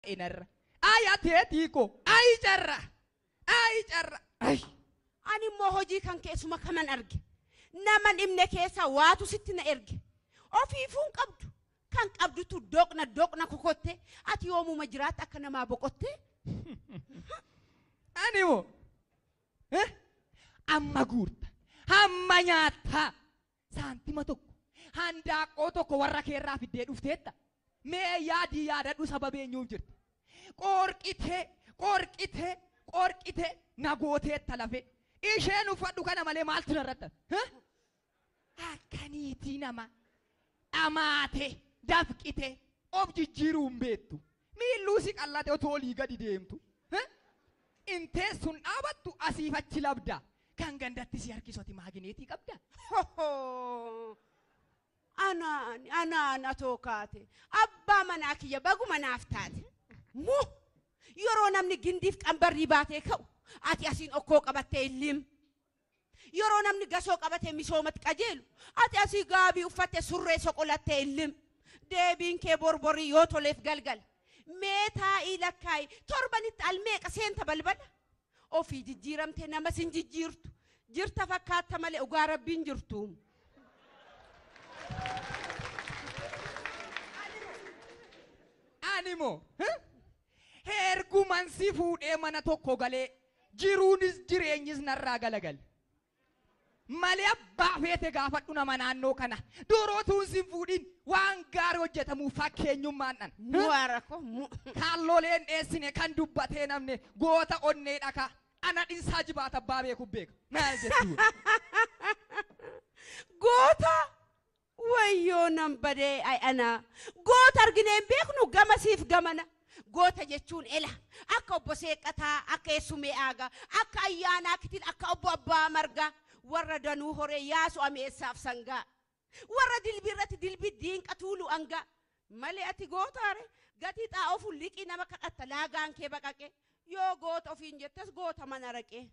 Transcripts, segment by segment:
Inarra. Ay ateetii koo. Ay carra. Ay carra. Ay. Ani immoo hojii kan keessuma kaman arge. Nama dhibne keessaa waatu sitti na erge. Ofiifuu hin qabdu. Kan qabdutu doqna doqna kokotte. Ati yoomuma jiraatta akka namaa boqotte. Ani moo? Amma guurta. Hamma nyaattaa. Saantima tokko. Handaaqqoo tokko warra keerraa fiddee dhufteetta. Mee yaadii yaadadhu sababa eenyuuf jirta. Qorqitee qorqitee qorqitee na gooteetta lafee. Isheen uffadhu kana malee maaltu narratti hafe? Akkaniitii nama dhamaatee dafqitee of jijjiiruu hin beektu. Miilluu si qallate otoo olii gadi deemtu. Inteessuun dhaabattu asiif achi labda. Kan gandatti si harkisu ati maagineetii qabda. Anaan anaan atoo kaate abbaa manaa kiyya baguma naaf taate. Mu yeroo namni gindiif qambarrii baatee ka'u ati asiin okkoo qabattee illiim. Yeroo namni gasoo qabatee misoomatti qajeelu ati asii gaabii uffattee surree soqolattee illiim. Deebiin kee borborii yoo toleef galgala. Mee taa'ii lakkaa'i torbanitti almeeqa seenta balbala. Ofii jijjiiramtee nama sin jijjiirtu. Jirta fakkaatta malee dhugaa rabbiin jirtu. Ani moo herguman si fuudhee mana tokko galee jiruunis jireenyis narraa galagale. Malee abbaa feete gaafadhu nama naannoo kana durootuun sin fuudhin waan gaarii hojjetamuuf fakkeenyummaan dhan. Mubaarako. Kaalloleen dheessine kan dubbatee namne goota onnee dhaka ana dhinsaa jibaata abbaa beeku beeka. Maal jettu? Goota wayyoo nan badee ay ana goota arginee hin beeknu gamasiif gamana. Goota jechuun ela akka obbo Seeqataa akka Eessumee Aagaa akka Ayyaanaa Kitil akka obbo Abbaa Margaa warra danuu horee yaasu ameessaaf sangaa warra dilbii irratti dilbii diinqa tuulu angaa malee ati gootaare gatii xaa'oo liqii nama kadhatta laagaan kee baqaqe yoo goota ofiin jettes goota mana raqee.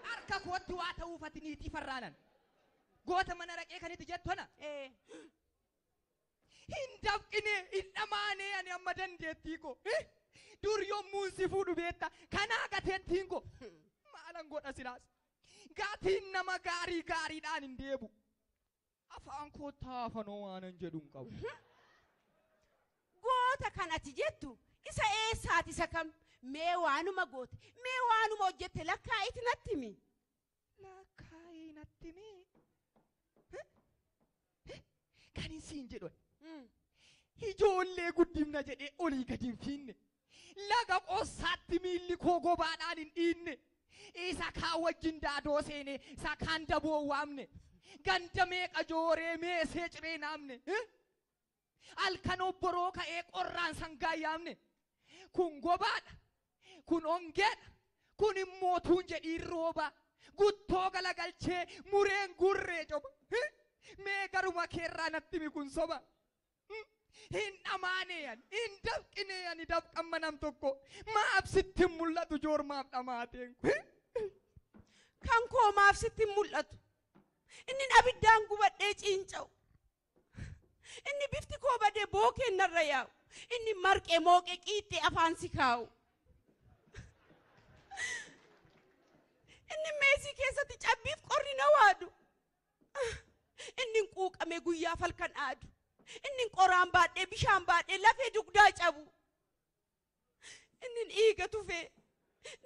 Harka kootti waa ta'uuf ati niitii farraanan. Goota mana raqee kan itti jettu ana. Hin dafqine hin dhamaane ani amma dandeettii koo. Dur yommuun si fuudhu beekta kanaa gateettiin koo. Maalan godha silaas. Gatiin nama gaarii gaariidhaan hin deebu. Afaan koo taafanoo waanan jedhu hin qabu. Goota kan ati jettu isa eessaati isa kam? Mee waanuma goote mee waanuma hojjette lakkaa'iti natti himi. Lakkaa'ii natti himi. Kan hin siin jedhu ijoollee guddifna jedhee olii gadi hin fiinne. Laga qossaatti miilli koo gobaadhaan hin dhiinne. Isa kaan wajjin daadoo seene isa kaan daboo waamne. Ganda meeqa jooree meesee ciree naamne. Halkan obboroo ka'ee qorraan sangaa yaamne. Kun gobaadha. Kun ongeedha. Kun immoo tuun jedhiin rooba. Guttoo galagalchee mureen gurree coba. Mee garuma keerraa natti himi kun soba. Hin dhamaane ani hin dafqine ani dafqamma nam tokko maaf sitti hin mul'atu joormaaf dhamaateen kun. Kan koo maaf sitti hin mul'atu. Inni abiddaan gubadhee ciinca'u. Inni bifti koo badee bookeen narra yaa'u. Inni marqee mooqee qiixxee afaan si kaa'u. Inni meesii keessatti cabbiif qorri na waadu. Inni quuqamee guyyaa falkan aadu. Inni qoraan baadhee bishaan baadhee lafee dugdaa cabu. Inni dhiiga tufee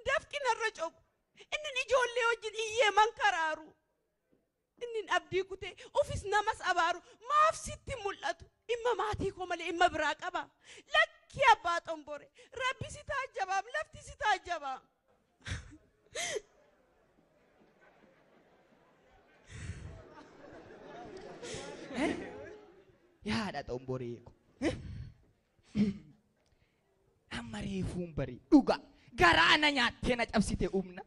dafqi narra cobu. Inni ijoollee wajjin iyyee mankaraaru. Inni abdii kutee ofis namas abaaru maaf sitti mul'atu. Dhimma maatii koo malee dhimma biraa qaba. Lakkii abbaa xombore rabbi si taajjabaam lafti si taajjabaam. Yaada xomboree ko. Amma reefuun barii dhuga garaa na nyaattee na cabsite humna.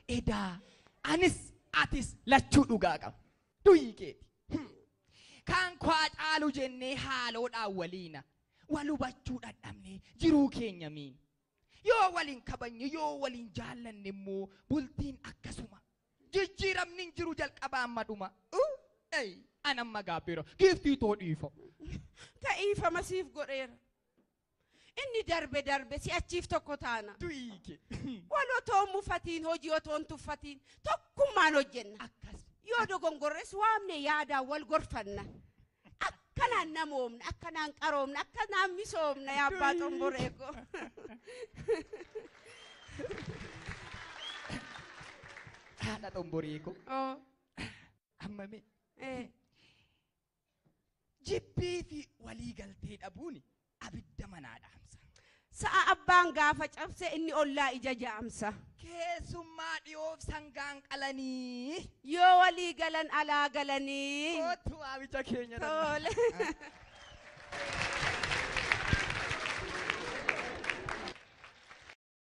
Edaa anis atis lachuu dhugaa qaba. Duyi keeti. Kan kwaa caalu jennee haaloodhaan waliina. Wal hubachuu dadhabnee jiruu keenya miin. Yoo waliin kabajne yoo waliin jaallanne immoo bultiin akkasuma. Jijjiiramni hin jiru jalqabaa amma dhuma. Anamma gaabbeera. Giiftii too dhiifa. Ta'iifama siif godheera. Inni darbe darbe si'achiif tokko taana. Du'iike. Wal otoo hin mufatiin hojii otoo hin tuffatiin tokkummaan hojjenna. Akkas. Yoo dogongorres waamne yaadaan wal gorfanna. Akkanaan namoomna, akkanaan qaroomna, akkanaan misoomna yaa abbaa xomboree koo. Haadha xomboree koo. Oo, Amma mee eh, jibbii fi walii galtee dhabuun abidda manaa dhaamsa. Sa'a abbaan gaafa cabse inni ollaa ija jaamsa. Keessummaa dhiyoof sangaan qalanii. Yoo walii galan alaa galanii. Kootu waamicha keenya danda'a. Tole.